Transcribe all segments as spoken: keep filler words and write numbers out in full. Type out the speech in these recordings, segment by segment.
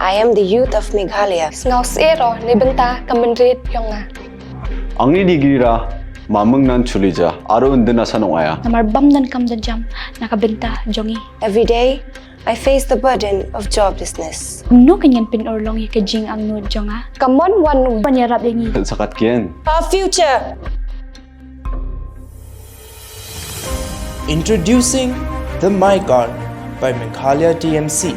I am the youth of Meghalaya. Sngaw sero ni bynta ka mynrit yong nga. Angni di gira mameng nan chulija aro undin asa nong aya. Namar bam dan kam dan jam na ka bynta jong i. Every day, I face the burden of joblessness. No kan yan pin or long ya ka jing ang nu jong nga. Kamon wan ban yarap ya ngi. Sakat kien. Our future. Introducing the My Card by Meghalaya T M C.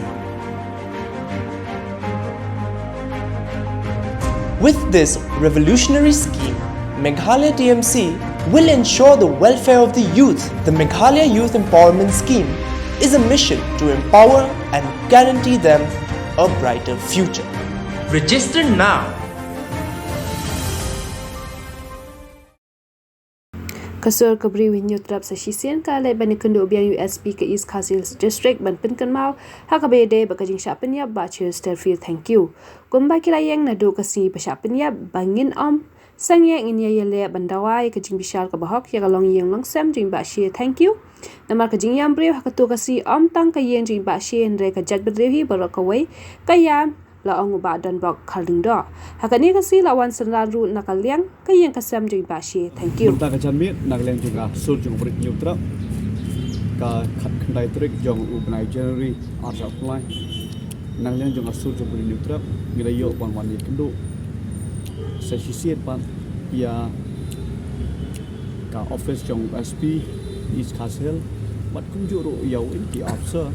With this revolutionary scheme, Meghalaya T M C will ensure the welfare of the youth. The Meghalaya Youth Empowerment Scheme is a mission to empower and guarantee them a brighter future. Register now. Ka sur ka briew Hynñiewtrep sa shisien ka la leit ban ïakynduh biang U S P ka East Khasi Hills District ban pynkynmaw ha kaba ïadei bad ka jingshah pynïap Bah Cheristerfield Thangkhiew. Kumba ki la ïeng naduh ka sngi ba shah pynïap ba ngin ym sangeh ngin ïa ïaleh ban dawa ïa ka jingbishar kaba hok ïa ka longïing longsem jong i Bah Cheristerfield Thangkhiew. Namar ka jingïam briew ha katu ka sngi ym tang ka ïing jong i Bah Cheristerfield hynrei ka jaitbynriew hi baroh kawei ka ïam, la ong u Bah Donbok Kharlyngdoh. Ha kane ka sngi la wan synran ruh na ka liang ka ïing ka sem jong i Bah Cheristerfield Thangkhiew. Mynta ka janmiet na ka liang jong ka sur jong u briew Hynñiewtrep, ka khatkhyndai tarik jong u bnai January arhajar arphew lai, na ka liang jong ka sur jong u briew Hynñiewtrep ngi la ïoh ban wan ïakynduh sa shisien pat ïa ka office jong u S P East Khasi Hills bad kumjuh ruh ïa u N P officer,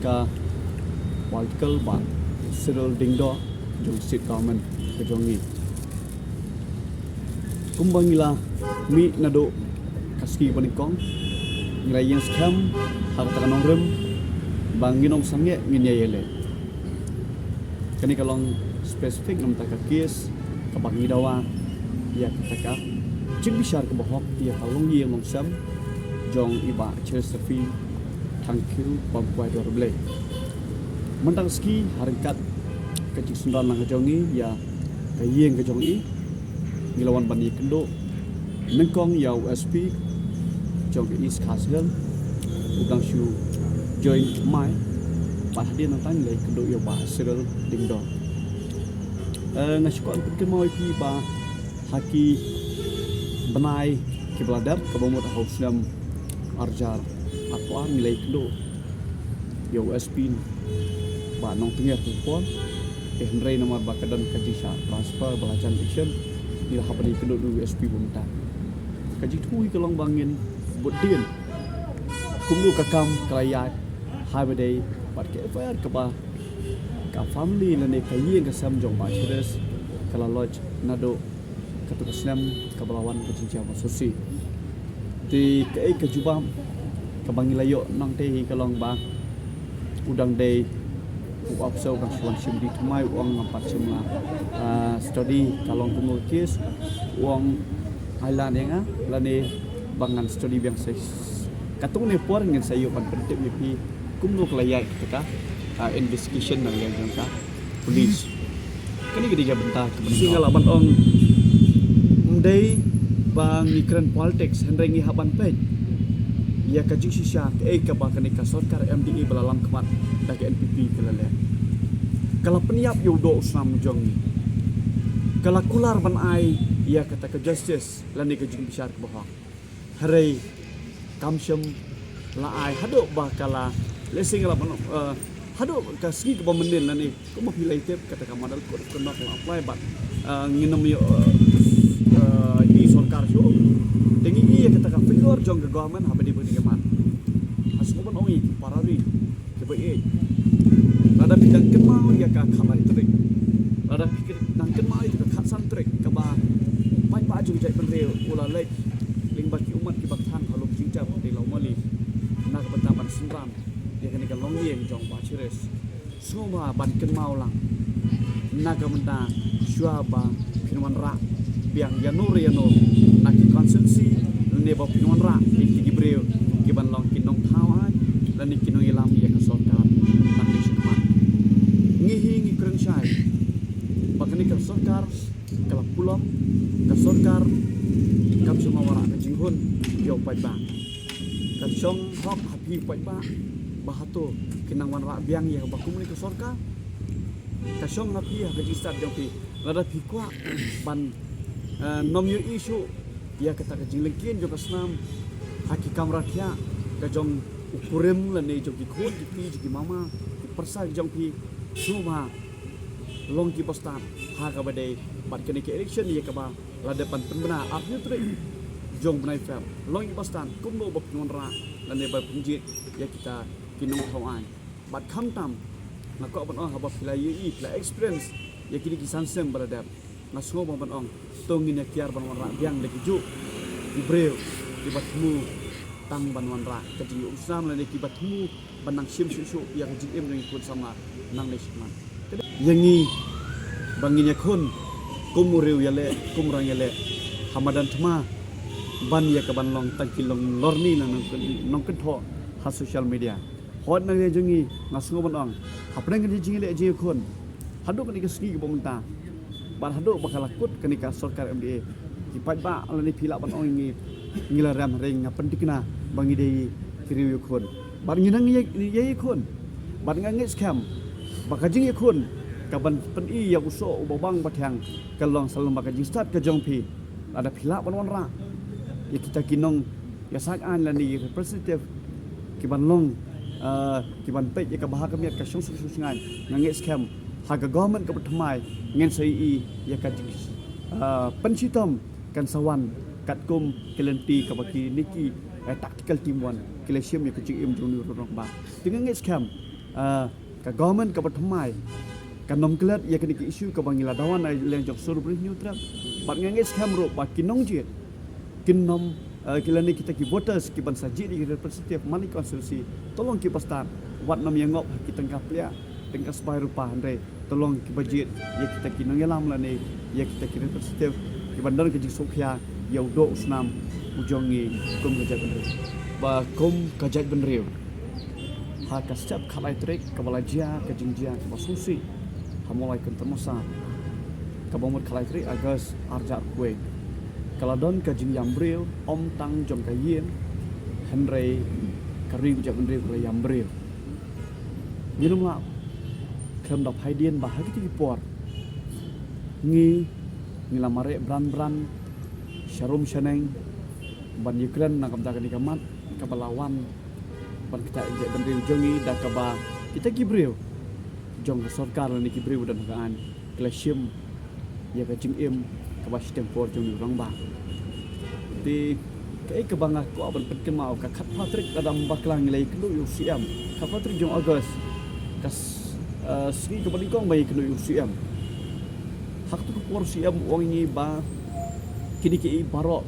ka Political Bah Cyril Dhingdoh jong State Government ka jong ngi. Kumba ngi la mih naduh ka sngi ba nyngkong, ngi la ïeng skhem ha kata ka nongrim ba ngin ym sangeh, ngin ïa ïaleh. Kane ka long specific namar ka case kaba ngi dawa ïa kata ka jingbishar kaba hok ïa ka longïing longsem jong i Bah Cheristerfield Thangkhiew bam kwai dor Blei. Mynta ka sngi ha ryngkat ka jingsynran lang ka jong ngi ïa ka ïing ka jong i, ngi la wan ban ïakynduh nyngkong ïa u S P jong ka East Khasi Hills, u dang shu join thymmai, bad hadien nangta ngi la ïakynduh ïa u Bah Cyril Dhingdoh. Eh, nga shu kwah pynkynmaw ïa phi ba ha ki bnai kiba la dep, kaba mut ha u snem arhajar arphew ar ngi la ïakynduh ïa u S P Bah Nongtngiar Hopewol. Te hynrei namar ba ka don ka jingshah transfer ba la jan election, ngi la hap ban ïakynduh da u S P ba mynta. Ka jingthmu hi ka long ba ngin bud dien kumno ka kam ka la ïaid ha ba dei bad ka F I R kaba ka family lane ka ïing ka sem jong Bah Cheristerfield ka la lodge naduh katu ka snem kaba la wan ka jingjia ba shisha. Te kaei ka jubab kaba ngi la ïoh nangta hi ka long ba u dang dei u officer u dang shu wan shim duty thymmai, u ong ngam pat shym la, ah, study ka long kumno ka case, u ong ai lad ïa nga lane ba ngan study biang sa katto katne por ngin sa ïoh ban pyntip ïa phi kumno ka la ïaid kata ka, ah, investigation na liang jong ka police. Kane ka dei ka bynta kaba nga lah ban ong. Ym dei ba ngi kren politics, hynrei ngi hap ban peit ïa ka jingshisha kaei kaba kane ka sorkar M D A ba la lam khmat da ka N P P ka la leh. Ka la pynïap ïa u doh u snam jong ngi. Ka la kular ban ai ïa kata ka justice lane ka jingbishar kaba hok. Hynrei kam shym la ai haduh ba ka la, lehse nga lah ban ong, eh, haduh ka sngi kaba mynnin lane kumba phi la tip kata ka Model Code of Conduct la apply bad, eh, ngin ym ïoh, eh, eh, i sorkar shuh. Te ngi ïohi ïa kata ka failure jong ka government haba dei ba dei ka mat. Ha sngewbha ban ong ïa ki para ri kiba ïeit. Lada phi dang kynmaw ïa ka khatlai tarik, lada phi dang kynmaw ïa ka khatsan tarik kaba paidbah jong ka jaitbynriew u la leit lyngba ki ummat kiba kthang ha lum jingjam ha Lawmali na ka bynta ban synran ïa kane ka longïing jong Bah Cheristerfield. Sngewbha ban kynmaw lang na ka bynta shuwa ba phin wanrah biang ïano re ïano na ki constituency, lane ba phin wanrah ïa ki briew ki ban long ki nongthaw aiñ lane ki nongïalam ïa ka sorkar na ka shisha. Ngi hi ngi kren shai ba kane ka sorkar ka la pulom, ka sorkar kam shym la wanrah ka jinghun ïa u paidbah. Ka shong hok ha phi paidbah ba hato kin nang wanrah biang ïa kaba kum kane ka sorkar. ka shong ha phi ha ka jingstad jong phi. Lada phi kwah ban, eh, nym ïohi shuh ïa kata ka jinglyngkien jong ka snam ha ki kamra thiah ka jong u kurim lane jong ki khun ki kti jong ki mama ki pyrsa jong phi, sngewbha long kiba stad ha kaba dei bad kane ka election ïa kaba la dep ban pynbna arphew tarik jong bnai Feb. Long kiba stad kumno ba pynwanrah lane ba pynjied ïa kita ki nongthaw aiñ. Bad khamtam nga kwah ban ong haba phi la ïohi, phi la experience ïa kine ki san snem ba la dep, nga sngewbha ban ong to ngin ïa kiar ban wanrah biang da ki juh ki briew kiba thmu tang ban wanrah ka jingïoh u snam lane kiba thmu ban nang shim shuh shuh ïa ka jingim jong ki khun samla nangne shakhmat. Ïa ngi ba ngin ïakhun kum u riew ïaleh, kum u rang ïaleh ha madan thma ban ïa ka ban long tang ki long lorni na nong, nongkynthoh ha social media. Hooid na ka liang jong ngi nga sngew ban ong hapdeng ka jingïaleh jingïakhun haduh kane ka sngi kaba mynta bad haduh ba ka la kut kane ka sorkar M D A, ki paidbah lane phi lah ban ong ngi, ngi la rem ring, nga pynthikna ba ngi dei ki riew ïakhun bad ngi nang ïa, ïa ïakhun. Bad nga ngeit skhem ba ka jingïakhun ka ban pyni ïa u soh uba bang ba thiang ka long sa lem bad ka jingstad ka jong phi. Lada phi lah ban wanrah ïa kita ki nong ïasaid aiñ lane representative ki ban long, eh, ki ban peit ïa ka bha ka miat ka shongsuk shongshngaiñ, nga ngeit skhem ha ka government kaba thymmai ngin sa ïohi ïa ka jing, eh, pynshitom kan sa wan katkum ki lynti kaba kine ki, eh, tactical team wan ki la shim ïa ka jingim jong u rangbah. Te nga ngeit skhem, eh, ka government kaba thymmai kan nym klet ïa kine ki issue kaba ngi la dawa na liang jong Surabri Hynñiewtrep. Bad nga ngeit skhem ruh ba ki nongjied kin nym, eh, ki lane kita ki voters ki ban sa jied ïa ki representative man la ki constituency, to long kiba stad, wat nym ïa ngop ha ki tyngka pliah tyngka sbai rupa, hynrei to long kiba jied ïa kita ki nongïalam lane ïa kita ki representative ki ban don ka jingsngewkhia ïa u doh u snam u jong ngi kum ka jaitbynriew. Ba kum ka jaitbynriew, ha ka step khatlai tarik kaba la jia ka jingjia kaba sngewsih ha Mawlai Kynton Massar, kaba mut khatlai tarik August arhajar arphew, ka la don ka jingïam briew, ym tang jong ka ïing hynrei ka ri ka jaitbynriew ka la ïam briew. Ngim lah khlem da phai dien ba ha kiti ki por ngi, ngi la mareh bran bran, sharum shaneng ban ïakren na ka bynta kane ka mat kaba la wan ban ktah ïa ka jaitbynriew jong ngi da kaba kita ki briew jong ka sorkar lane ki briew ba don ha ka aiñ ki la shim ïa ka jingim kaba shiteng por jong u rangbah. Te kaei kaba nga kwah ban pynkynmaw, ka khatphra tarik lada ym bakla ngi la ïakynduh ïa u C M, khatphra tarik jong August, ka s-, eh, sngi kaba nyngkong ba ngi ïakynduh ïa u C M. Ha kato ka por u C M u ong ïa ngi ba kine kiei baroh,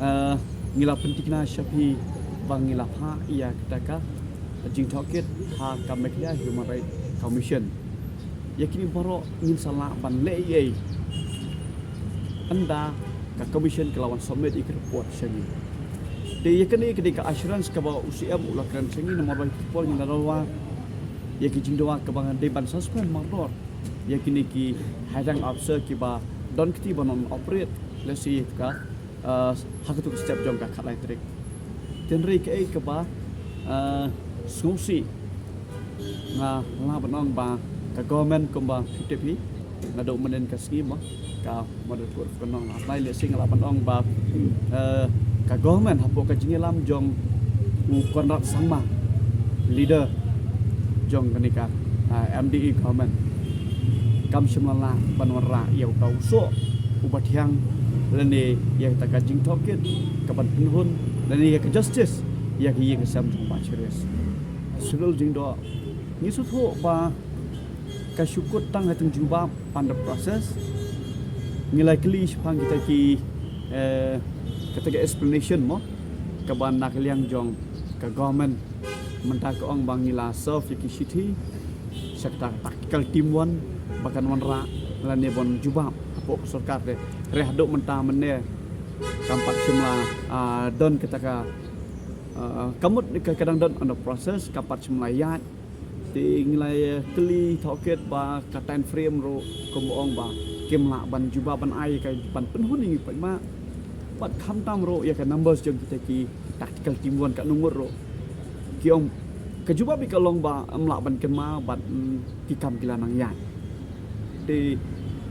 eh, ngi la pynthikna sha phi ba ngi la phah ïa kata ka jingtohkit ha ka Meghalaya Human Rights Commission. Ïa kine baroh ngin sa lah ban leh ei ei ynda ka commission ka la wan submit ïa ka report sha ngi. Te ïa kane ka dei ka assurance kaba u C M u la kren sha ngi namar ba ki por ngi la dawa ïa ki jingdawa kaba nga dei ban suspend mardor ïa kine ki high rank officer kiba don kti ban nym operate lehse ïa ka, eh, ha kato ka step jong ka khatlai tarik. Te hynrei kaei kaba, eh, sngewsih, nga lah ban ong ba ka government kumba phi tip hi, naduh mynnin ka sngi mo, ka Moderator of Konong la apply, lehse nga lah ban ong ba, eh, ka government hapoh ka jingïalam jong u Conrad Sangma, leader jong kane ka, ah, M D A government, kam shym la lah ban wanrah ïa uta u soh uba thiang lane ïa kata ka jingtohkit ka ban pynhun lane ïa ka justice ïa ka ïing ka sem jong u Bah Cherish. Shuh, Jingdoh, ngi sngewthuh ba ka shu kut tang ha ka jingjubab under process. Ngi la kylli shaphang kita ki, eh, kata ka explanation mo, kaba na ka liang jong ka government mynta ka ong ba ngi la serve ïa ki shithi sha kata ka tactical team wan ba kan wanrah lane ban jubab hapoh ka sorkar te. Hynrei haduh mynta mynne kam pat shym la, ah, don kata ka, ah, ka mut ka, ka dang don under process, kam pat shym la ïaid. Te ngi la, eh, kylli tohkit ba ka time frame ruh kumba ong ba kim lah ban jubab ban ai ka ban pynhun ïa ngi pat ma. Bad khamtam ruh ïa ka numbers jong kita ki tactical team wan katno ngut ruh ki ong Ka jubab ïa ka long ba ym lah ban kynmaw bad, mm, ki kam ki la nang ïaid. Te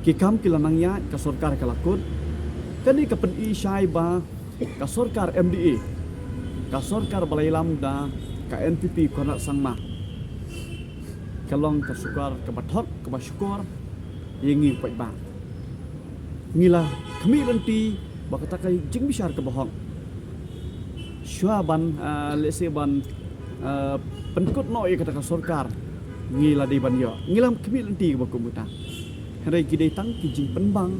ki kam ki la nang ïaid, ka sorkar ka la kut. Kane ka pyni shai ba ka sorkar M D A, ka sorkar ba la ïalam da ka N P P Conrad Sangma, ka long ka sorkar kaba thok, kaba shukor ïa ngi paidbah. Ngi la khmih lynti ba kata ka jingbishar kaba hok, shuwa ban, ah, lehse ban, ah, pynkut noh ïa kata ka sorkar, ngi la dei ban ïoh. Ngi la khmih lynti kaba kum kata. Hynrei ki dei tang ki jingpynbang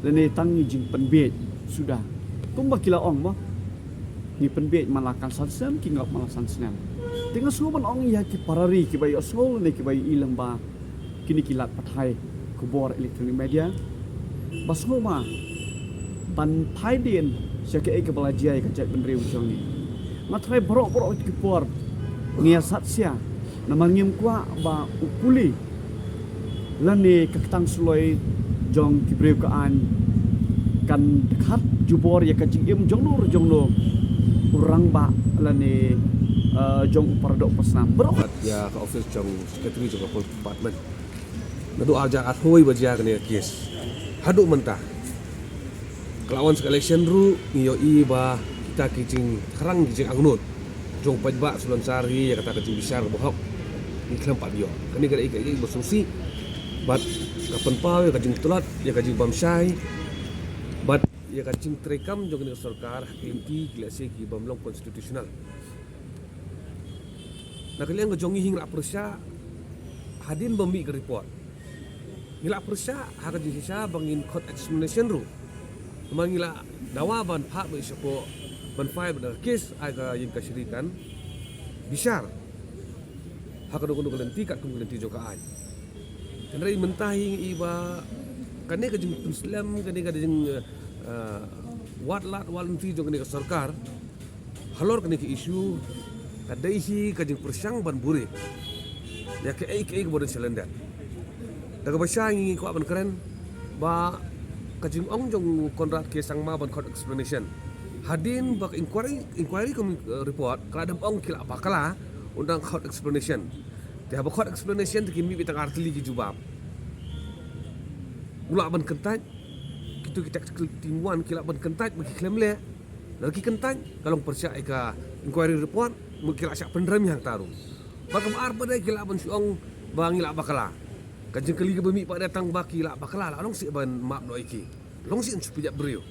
lane tang ki jingpynbiej suda. Kumba ki la ong mo, ngi pynbiej man la kan san snem, ki ngop man la san snem. Te nga sngew ban ong ïa ki para ri kiba ïohsngew lane kiba ïohi lyngba kine ki lad pathai khubor electronic media, ba sngewbha ban phai dien sha kaei kaba la jia ïa ka jaitbynriew jong ngi. Nga tharai baroh baroh ki por ngi ïa sat sia, namar ngim kwah ba u puli lane ka ktang suloi jong ki briew ka aiñ kan dkhat jubor ïa ka jingim jong no jong no u rangbah lane, eh, jong u paradoh pasnam. Baroh ïa ka office jong secretary jong ka police department. Naduh arhajar arphew ba jia kane ka case haduh mynta, ka la wan sha ka election ruh ngi ïohi ba kita ki jingthrang, ki jingangnud jong paidbah, sulansar hi ïa kata ka jingbishar kaba hok ngi khlem pat ïoh. Kane ka dei kaei kaei ba sngewsih bad ka pynpaw ïa ka jingtlot, ïa ka jingbam shai bad ïa ka jingtreikam jong kane ka sorkar ha ki lynti ki lehse ki bym long constitutional. Na ka liang ka jong ngi hi ngi la pyrshah hadien ba mih ka report, ngi la pyrshah ha ka jingshisha ba ngin khot examination ruh. Namar ngi la dawa ban phah beit shapoh ban file beit ka case ha ka ïing kashari kan bishar ha kano kano ka lynti katkum ka lynti jong ka aiñ. Hynrei mynta hi ngi i ba kane ka jingpynslem, kane ka jing, eh, wad lad wad lynti jong kane ka sorkar halor kane ka issue ka dei hi ka jingpyrshang ban buhrieh ïa kaei kaei kaba don sha lyndet. Da kaba shai ngi kwah ban kren ba ka jingong jong Conrad K Sangma ban khot explanation hadien ba ka inquiry, inquiry commi-, eh, report ka la dep ong ki la bakla, u dang khot explanation. Te haba khot explanation te ki mih beit tang artylli ki jubab. U lah ban kyntait, kito ki tactical team one ki lah ban kyntait ba ki khlem leh. Lada ki kyntait ka long pyrshah ïa ka inquiry report, mut ki lah shah pynrem ïa hangta ruh. Bad kaba ar pat de ki lah ban shu ong ba ngi la bakla. Ka jingkylli kaba mih pat de tang ba ki la bakla, la long seh ban map noh ïa ki. Long seh ban shu pynïap briew.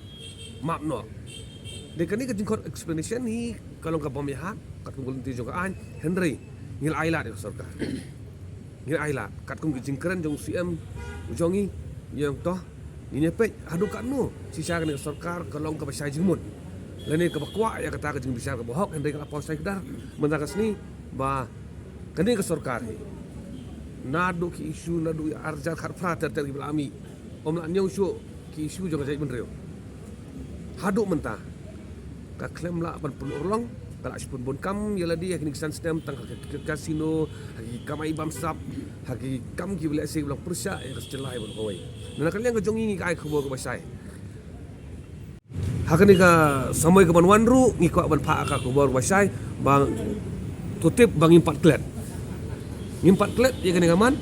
Map noh. Dei kane ka jingkhot explanation hi ka long kaba bym ïahap katkum ka lynti jong ka aiñ, hynrei ngi la ailad ïa ka sorkar. Ngi la ailad katkum ka jingkren jong u C M jong ngi, ïa, to ngin ïa peit haduh katno shisha kane ka sorkar ka long kaba shai jingmut lane kaba kwah ïa kata ka jingbishar kaba hok, hynrei ka la paw shai kdar mynta ka sngi ba kane ka sorkar hi naduh ki issue naduh ïa arhajar khatphra ter ter kiba la mih, ym lah ñiew shuh ki issue jong ka jaitbynriew. Haduh mynta ka khlem lah ban pynurlong, ka lah shu pynbun kam ïa lade ha kine ki san snem tang ha ki casino, ha ki kam ai bamsap, ha ki kam kiba lehse kiba long pyrshah ïa ka sha jylla bad kawei. Na ka liang ka jong ngi ngi ka ai khubor kaba shai. Ha kane ka samoi kaban wan ruh ngi kwah ban phah ka khubor kaba shai ba to tip ba ngim pat klet. Ngim pat klet ïa kane ka mat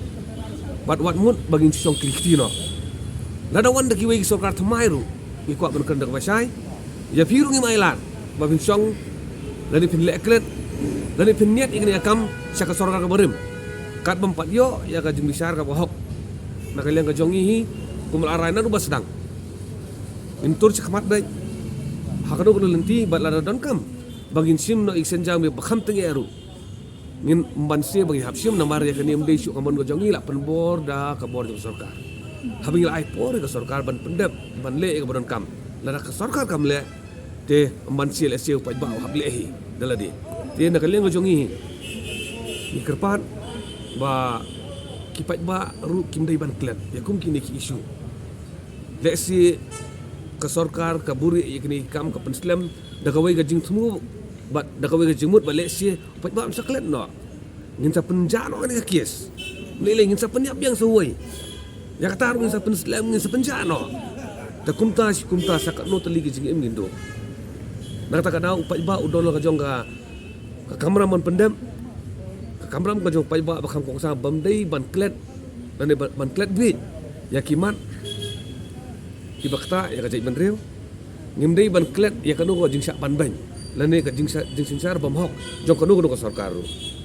bad wat mut ba ngin shu shong kli kti noh. Lada wan da kiwei ki sorkar thymmai ruh ngi kwah ban kren da kaba shai. Ïa phi ruh ngim ailad ba phin shong lane phin leh klet lane phin niad ïa kane ka kam sha ka sorkar kaba rim. Kat bym pat ïoh ïa ka jingbishar kaba hok na ka liang ka jong ngi hi, kumba la rai naduh ba sdang. Ngin tur shakhmat beit ha kano kano lynti bad lada donkam ba ngin shim noh ïa ki sienjam ba kham tyngeh ruh ngin ym banse ba ngin hap shim, namar ïa kane ym dei shuh ka mon ka jong ngi, la pynbor da ka bor jong ka sorkar. Haba ngi la ai por ïa ka sorkar ban pyndep ban leh ïa kaba donkam, lada ka sorkar kam leh te ym banse lehse u paidbah u hap leh hi da lade. Te na ka liang ka jong ngi hi ngi kyrpad ba ki paidbah ruh kim dei ban klet ïa kum kine ki issue. Lehse ka sorkar ka buhrieh ïa kine ki kam, ka pynslem da kawei ka jingthmu bad da kawei ka jingmut ba lehse u paidbah un sa klet noh. Ngin sa pynjah noh kane ka case. Lei lei ngin sa pynïap biang sa uwei. Ïa kata ruh ngin sa pynslem, ngin sa pynjah noh. Te kumta shi kumta sa katno tylli ki jingim ngin duh. Na kata ka daw u paidbah u don la ka jong ka, ka kamram ban pyndep. Kamram ka jong paidbah ba kham kongsan bym dei ban klet lane ban klet bit ïa ki mat kiba ktah ïa ka jaitbynriew. Ngim dei ban klet ïa kano ka jingshah banbeiñ lane ka jingsynshar bymhok jong kano kano ka sorkar ruh.